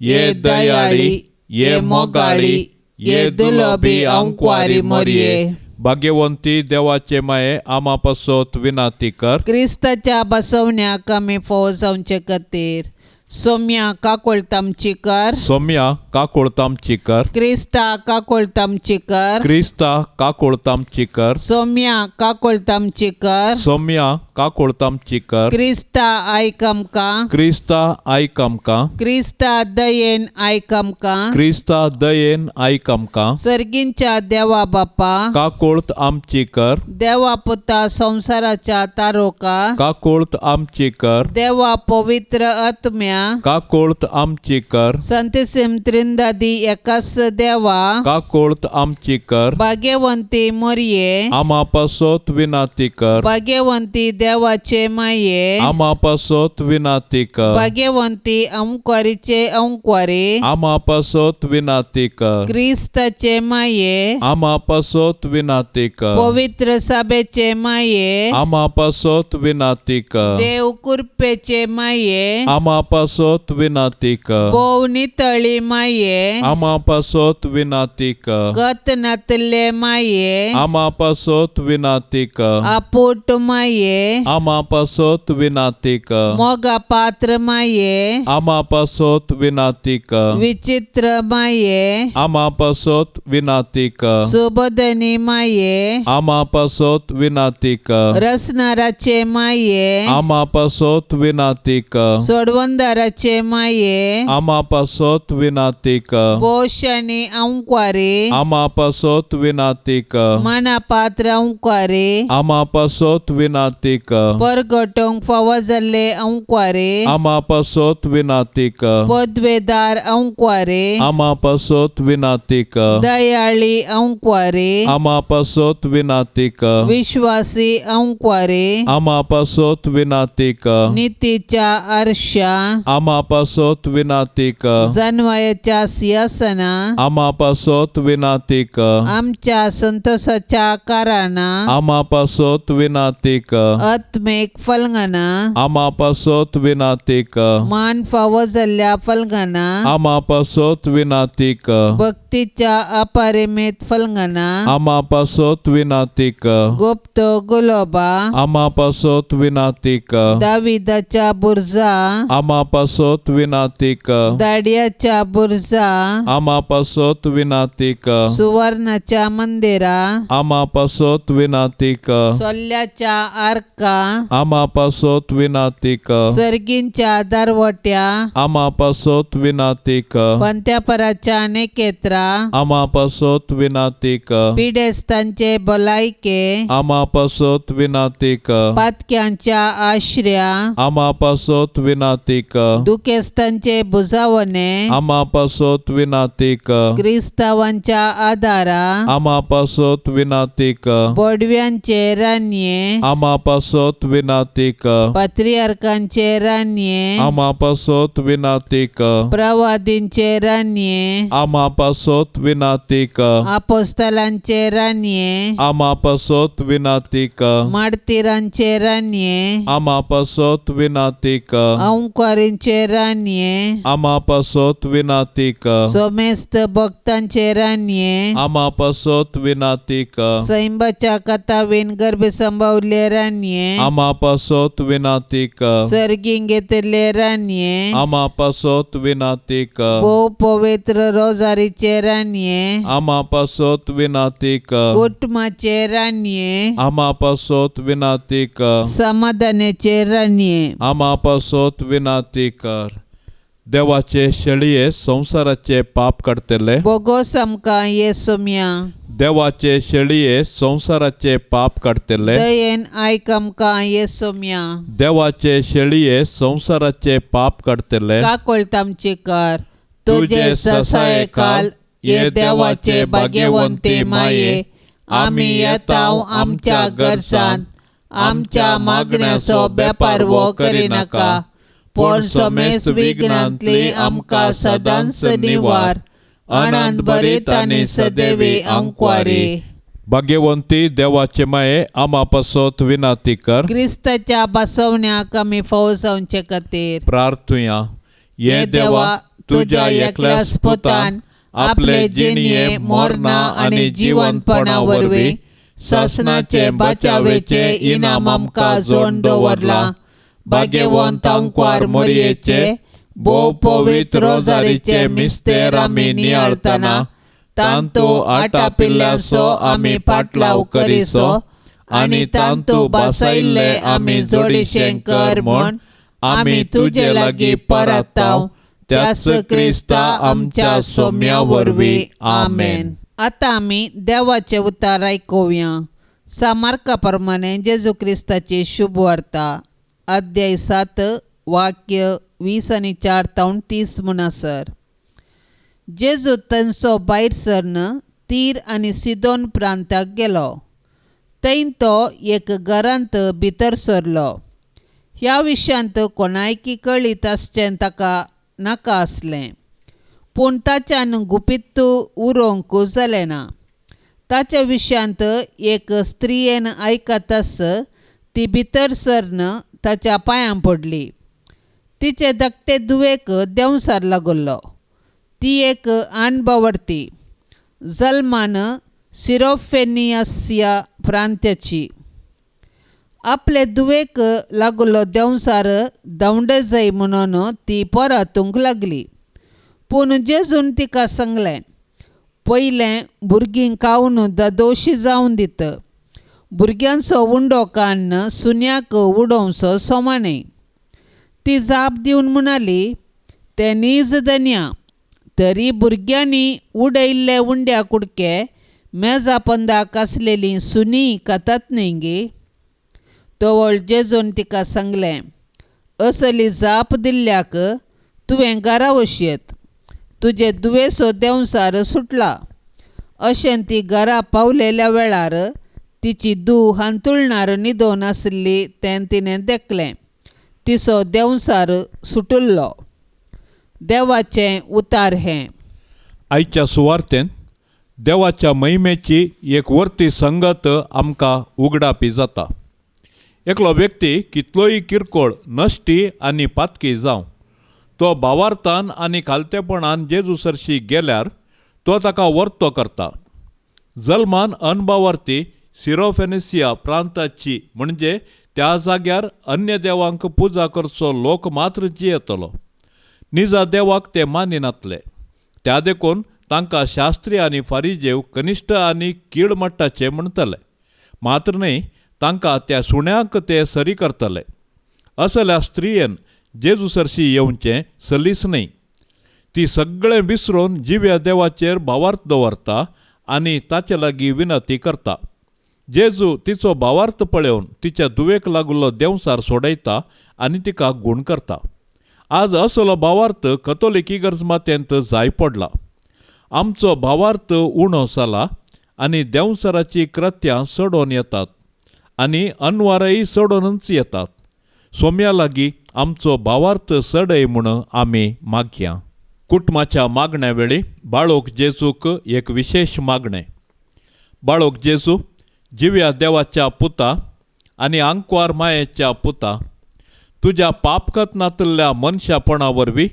ये दयाळी, ये मोगाळी, ये दुलबी अंकवारी मरिये, भाग्यवंती देवाचे माये आमा पासत विनाती कर. क्रिस्ताच्या बसवण्याक आमी फोव जावचे खातीर सोम्या काकोळतामची कर. सोम्या काकोळतामची कर. क्रिस्ता काकोळतामची कर. क्रिस्ता काकोळतामची कर. सोम्या काकोळतामची कर. सोम्या काकोळतामची कर. क्रिस्ता आयक आमकां. क्रिस्ता आयक आमकां. क्रिस्ता दयेन आयक आमकां. क्रिस्ता दयेन आयक आमकां. सर्गींच्या देवा बापा काकोळत आमची कर. देवा पुता संवसाराच्या तारोका काकोळत आमची कर. देवा पवित्र आत्म्या काकोळत आमची कर. संतसिम त्रिंदादी एकाच देवा काकोळत आमची कर. भाग्यवंती मोरये आमा पासत विनाती कर. भाग्यवंती देवाचे माये आमा पासत विनाती कर. भाग्यवंती अंकवारीचे अंकवारी आमा पासत विनाती कर. क्रिस्ताचे माये आमा पासत विनाती कर. पवित्र सभेचे माये आमा पासत विनाती कर. देव कृपेचे माये आमा पासत विनाती कर. भोव नितळी माये आमा पासत विनाती कर. गत नातले माये आमा पासत विनाती कर. आपोट माये आमा पासत विनाती कर. मोगा पात्र माये आमा पासत विनाती कर. विचित्र माये आमा पासत विनाती कर. सुबोधनी माये आमा पासत विनाती कर. रसनाराचे माये आमा पासत विनाती कर. सोडवंदाराचे माये आमा पासत विनाती कर. पोशानी अंकवारी आमा पासत विनाती कर. मना पात्र अंकवारी आमा पासत विनाती कर. परगटोंक फावो जाल्ले अंकवारी आमा पासत विनाती कर. पदवेदार अंकवारी आमा पासत विनाती कर. दयाळी अंकवारी आमा पासत विनाती कर. विश्वासी अंकवारी आमा पासत विनाती कर. नितीच्या आरशा आमा पासत विनाती कर. जनवयाच्या सिंहासना आमा पासत विनाती कर. आमच्या संतोषाच्या कारणां आमा पासत विनाती कर. आत्मीक फलंगना आमा पासत विनाती कर. मान फावो जाल्ल्या फलंगना आमा पासत विनाती कर. भक्तीच्या अपरिमित फलंगना आमा पासत विनाती कर. गुप्त गुलोबा आमा पासत विनाती कर. दाविदाच्या बुर्जा आमा पासत विनाती कर. दाडियाच्या बुर्जा आमा पासत विनाती कर. सुवर्णाच्या मंदिरा आमा पासत विनाती कर. सोल्ल्याच्या आर्का आमा पासत विनाती कर. सर्गींच्या दरवट्या आमा पासत विनाती कर. पंत्यापराच्या नेकेत्रा आमा पासत विनाती कर. पिडेस्तांचे भलायके आमा पासत विनाती कर. पातक्यांच्या आश्र्या आमा पासत विनाती कर. दुखेस्तांचे बुजावणे आमा पासत विनाती कर. क्रिस्तावांच्या आदारा आमा पासत विनाती कर. बोडव्यांचे रानये आमा पासत विनाती कर. पात्रियार्कांचे रानये आमा पासत विनाती कर. प्रवादींचे रानये आमा पासत विनाती कर. आपोस्तलांचे रानये आमा पासत विनाती कर. मार्तीरांचे रानये आमा पासत विनाती कर. अंकवारींचे रानये आमा पासत विनाती कर. सोमेस्त भक्तांचे रानये आमा पासत विनाती कर. सैंबाच्या कथावीन गर्भ संभवले रानये आमा पासत विनाती कर. सर्गीं घेतिल्ले रानये आमा पासत विनाती कर. भोव पवित्र रोजारीचे रानये आमा पासत विनाती कर. कुटुंबाचे रानये आमा पासत विनाती कर. समाधानाचे रानये आमा पासत विनाती कर. देवाचे शेळये संवसाराचे पाप काडटले. बोगोस आमकां येसोम्या. देवाचे शेळये संवसाराचे पाप काडटले. दयेन आयक आमकां येसोम्या. देवाचे शेळये संवसाराचे पाप काडटले. काकोळत आमची कर. तुजे ससायकाल ये देवाचे भाग्यवंती माये आमी येताव आमच्या गरजांत आमच्या मागण्याचो बेपारवो करिनाका पूण समेस विघ्नांतली आमकां सदांच निवार. आनंद भरीत आनी सदैवी अंकवारी. भाग्यवंती देवाचे माये आमा पासत विनाती कर. क्रिस्ताच्या बसवण्याक आमी फोव जावचे खातीर प्रार्थुया. हे देवा, तुज्या एकल्याच पुतान आपले जिणये मरणा आनी जिवनपणा वरवीं सासनाचे बाचावेचे इनाम आमकां जोड दवरलां. भाग्यवंत आंकवार मोरयेचे भोव पवित्र रोजारीचे मिस्तेर आमी नियाळतना तांतू आटापिल्ल्याचो आमी पाटलाव करिसो आनी तांतू बसयल्ले आमी जोडीशें कर म्हूण आमी तुजे लागीं परताव त्याच क्रिस्ता आमच्या सोम्या वरवीं. आमेन. आतां आमी देवाचें उतार आयकुया. सामार्का प्रमाणे जेजू क्रिस्ताची शुभवार्ता अध्याय 7 वाक्य 20 आनी 4 तावन 30 म्हणसर. जेजू थंयचो भायर सरन तीर आनी सिदोन प्रांताक गेलो. थंय तो एक घरांत भितर सरलो. ह्या विशयांत कोणायकी कळीत आसचें ताका नाका आसलें, पूण ताच्यान गुपीत उरोवंक जालें ना. ताच्या विशयांत एक स्त्रियेन आयकताच ती भितर सरन ताच्या पांयां पडली. तिचे धाकटे धुवेक देंवसार लागल्लो. ती एक अणभवर्ती जल्मान सिरोफेनियसिया प्रांत्याची. आपले धुवेक लागलो देंवसार धांवडे जाय म्हणून ती परतूंक लागली. पूण जेजून तिका सांगलें, पयलें भुरगीं खावन दादोशी जावन दित, भुरग्यांचो उंडो काडून सुन्याक उडोवचो समा न्हय. ती जाप दिवन म्हणाली, तें नीज धनया, तरी भुरग्यांनी उडयल्ले उंड्या कुडके मेजा पंदाक आसलेलीं सुनी खातात न्हय गे. तवळ जेजून तिका सांगलें, असली जाप दिल्ल्याक तुवें घरा वशयत, तुजे दुवेसो देंवसार सुटला. अशें ती घरा पावलेल्या वेळार तिची धूव हांतुळणार न्हिदोन आसली तें तिणें देखलें. तिचो देंवसार सुटुल्लो. देवाचें उतार हें. आयच्या सुवार्तेन देवाच्या महिमेची एक वर्ती संगत आमकां उगडापी जाता. एकलो व्यक्ती कितलोय किरकोळ नश्टी आनी पातकी जावं, तो भावार्थान आनी खालतेपणान जेजू सरशी गेल्यार तो ताका वर्तो करता. जल्मान अनभावार्थी सिरोफेनिसिया प्रांताची म्हणजे त्या जाग्यार अन्य देवांक पुजा करचो लोक मात्र जियेतलो. निजा देवाक ते मानिनातले, त्या देखून तांकां शास्त्री आनी फारिजेव कनिश्ठ आनी कीड मट्टाचे म्हणटले, मात्र न्हय तांकां त्या सुण्यांक ते सरी करतले. असल्या स्त्रियेन जेजू सरशी येवचें सलीस न्हय. ती सगळें विसरून जिव्या देवाचेर भावार्थ दवरता आनी ताचे लागीं विनंती करता. जेजू तिचो भावार्थ पळोवन तिच्या धुवेक लागुल्लो देंवसार सोडयता आनी तिका गूण करता. आज असलो भावार्थ कथोलिक इगर्ज मातेंत जाय पडला. आमचो भावार्थ उणो जाला आनी देंवसाराची कृत्यां चडोवन येतात आनी अनवारय चडोवनच येतात. सोम्या लागीं आमचो भावार्थ चडय म्हूण आमी मागया. कुटुंबाच्या मागण्या वेळी बाळोक जेजूक एक विशेश मागणें. बाळोक जेजू जिव्या देवाच्या पुता आनी आंकवार मायेच्या पुता, तुज्या पापकत नातल्ल्या मनशापणा वरवीं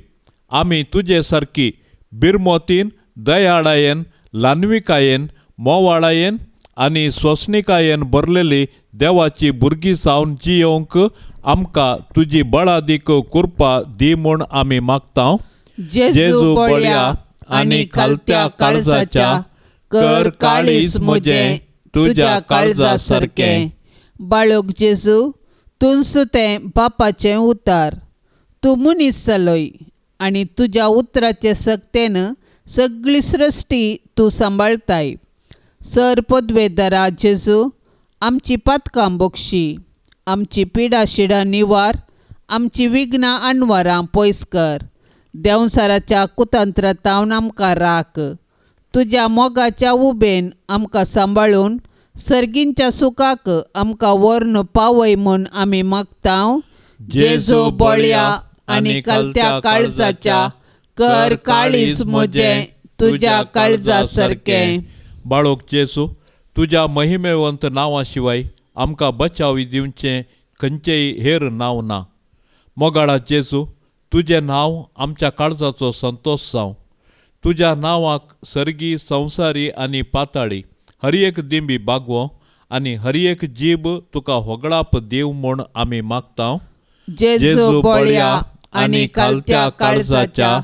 आमी तुजे सारकी बिरमोतीन, दयाळायेन, ल्हानविकायेन, मोवाळायेन आनी सोंसणिकायेन भरलेली देवाची भुरगीं जावन जियोवंक आमकां तुजी बळादीक कृपा दी म्हूण आमी मागता. जेजू बळ्या आनी खालत्या काळजाच्या, कर काळीज म्हजें तुज्या काळजा सारकें. बाळोक जेजू, तुंसू तें बापाचें उतार, तूं मनीस जालोय आनी तुज्या उतराचे सक्तेन सगळी सृश्टी तूं सांबाळताय. सर पदवेदारा जेजू, आमची पातकां बोगशी, आमची पिडा शिडां निवार, आमची विघ्नां अणवारां पयस कर. देंवसाराच्या कुतंत्रातावन आमकां राख. तुज्या मोगाच्या उबेन आमकां सांबाळून सर्गींच्या सुखाक आमकां व्हरून पावय म्हूण आमी मागता. जेजू बळ्या आनी खालत्या काळजाच्या, कर काळीज म्हजें तुज्या काळजा सारकें. बाळोक जेजू, तुज्या महिमेवंत नांवा शिवाय आमकां बचाव दिवचें खंयचेय हेर नांव ना. मोगाळा जेजू, तुजें नांव आमच्या काळजाचो संतोश जावं. तुज्या नांवाक सर्गी, संवसारी आनी पाताळी हर एक दिंबी बागवो आनी हर एक जीब तुका होगळाप दीव म्हूण आमी मागता. जेजू बळया आनी कालत्या काळजाच्या,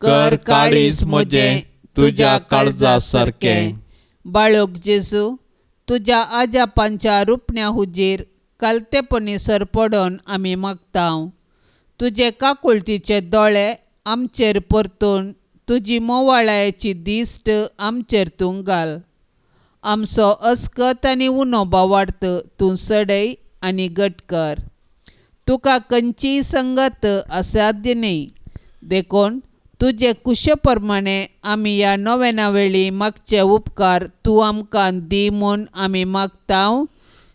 कर काळीज म्हजें तुज्या काळजा सारकें. बाळक जेजू, तुज्या आजापांच्या रुपण्या हुजीर कालतेपणी सरपडोन आमी मागता. तुजे काकुळतीचे दोळे आमचेर परतून तुजी मोवाळायेची दिश्ट आमचेर तूं घाल. आमचो अस्कत आनी उणो बावार्थ तूं सडय आनी घट कर. तुका खंयचीय संगत असाध्य न्ही, देखून तुजे कुशे प्रमाणे आमी ह्या नोवेना वेळी मागचे उपकार तूं आमकां दी म्हूण आमी मागता.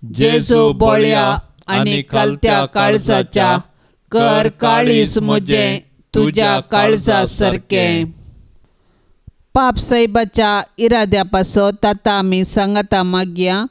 जेजू बळया आनी कालत्या काळजाच्या, कर काळीज म्हजें तुज्या काळजा सारकें. पाप साहेबाच्या इराद्या पासत आतां आमी सांगाता मागया.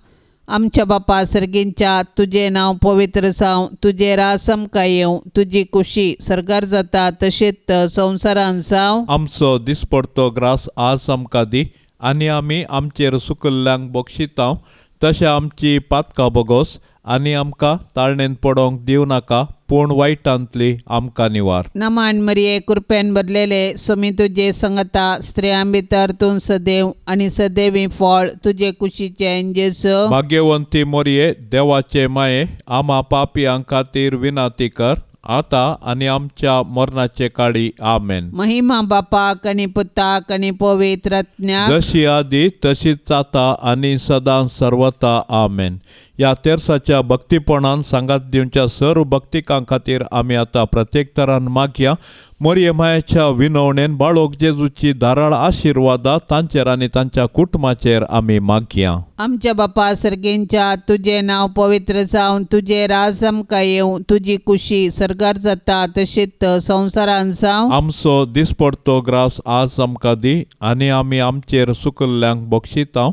आमच्या बापा सर्गींच्या, तुजें नांव पवित्र जावं, तुजें राज आमकां येवं, तुजी कुशी सर्गार जाता तशेंच संवसारान जावं. आमचो दिसपडतो ग्रास आज आमकां दी आनी आमी आमचेर सुकल्ल्यांक बक्षिता तशें आमची पातकां बोगोस आनी आमकां ताळणेन पडोंक दिवं नाका, पूण वायटांतली आमकां निवार. नमान मरिये, कृपेन भरलेले, स्वामी तुजे संगता, स्त्रियां भितर तूं सदैव आनी सदैवी फळ तुजे कुशीचें जेजू. भाग्यवंती मोरये, देवाचे माये, आमा पापयां खातीर विनाती कर आतां आनी आमच्या मरणाचे काळी. आमेन. महिमा बापाक आनी पुताक आनी पवित्र आत्म्याक, जशी आदी तशीच आतां आनी सदां सर्वता. आमेन. ह्या तेर्साच्या भक्तीपणान सांगात दिवच्या सर्व भक्तिकां खातीर आमी आतां प्रत्येक तरान मागया. मोरये मायेच्या विनवणेन बाळोक जेजूची धाराळ आशिर्वादा तांचेर आनी तांच्या कुटुंबाचेर आमी मागया. आमच्या बापा सर्गींच्या, तुजें नांव पवित्र जावं, तुजें राज आमकां येवं, तुजी कुशी सर्गार जाता तशीच संवसारान जावं. आमचो दिसपडतो ग्रास आज आमकां दी आनी आमी आमचेर सुकल्ल्यांक बक्षिता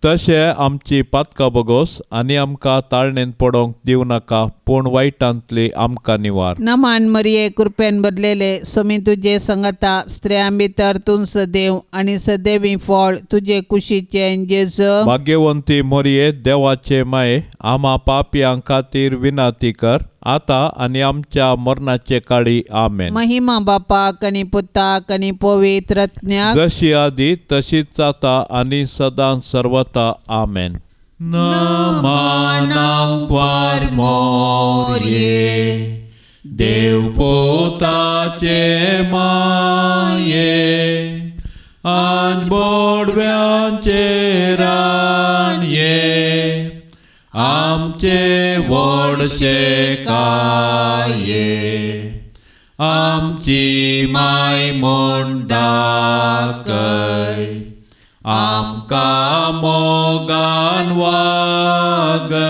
तशें आमची पातकां बोगोस आनी आमकां ताळणेन पडोंक दिवं नाका, पूण वायटांतली आमकां निवार. नमान मरिये, कृपेन भरलेले, स्वामी तुजे संगता, स्त्रियां भितर तूं सदैव आनी सदैवी फळ तुजे कुशीचें जेजू. भाग्यवंती मोरये, देवाचे माये, आमा पापयां खातीर विनाती कर आतां आनी आमच्या मरणाचे काळी. आमेन. महिमा बापाक आनी पुताक आनी पवित्र आत्म्याक, जशी आदी तशीच आतां आनी सदां सर्वता. आमेन. नमनांक मोरये, देवपोताचे माये, आनी बोडव्यांचे रानये, आमचे व्हडशे काये, आमची माय म्हूण दाखय, आमकां मोगान वागय,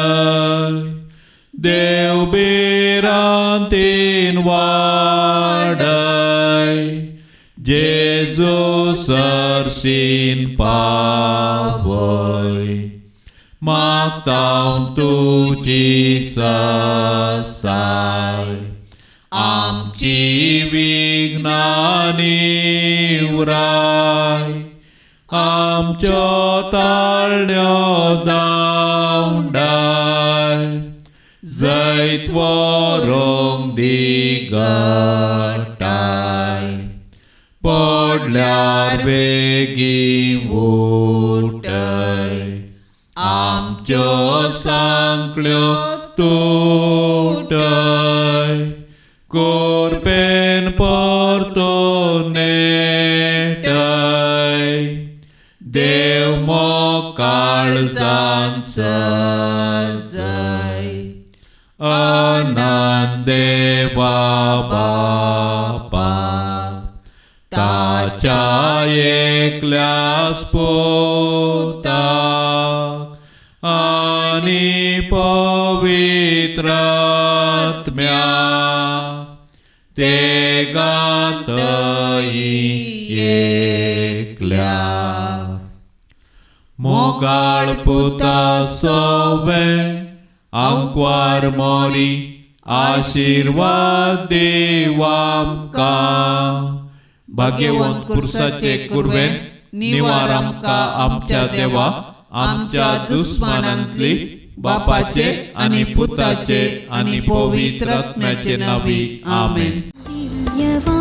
देव भिरांतीन वाडय, जेजू सरशीन पावय, मागता तुजी ससाय, आमची विघ्नां निवराय, आमच्यो ताळण्यो दावंडाय, जैत व्हरूंक दिगटाय, पडल्यार बेगीन उठय, आमच्यो सांकळ्यो तुटय, कोरपेन परतून नेटय, देव मोकाळजान सजय, अनंत देवा बापा, ताच्या एकल्या पुताक आनी पवित्र आत्म्या, ते गातई एकल्या. मोगाळ पुता सवे आंकवार मोरी, आशिर्वाद देव आमकां, भाग्यवंत पुरसाचे कुर्वेन निवार आमकां आमच्या देवा, आमच्या दुस्मानांतली बापाचे आनी पुताचे आनी पवित्र आत्म्याचे नावी आमेन. दिव्यवाणी.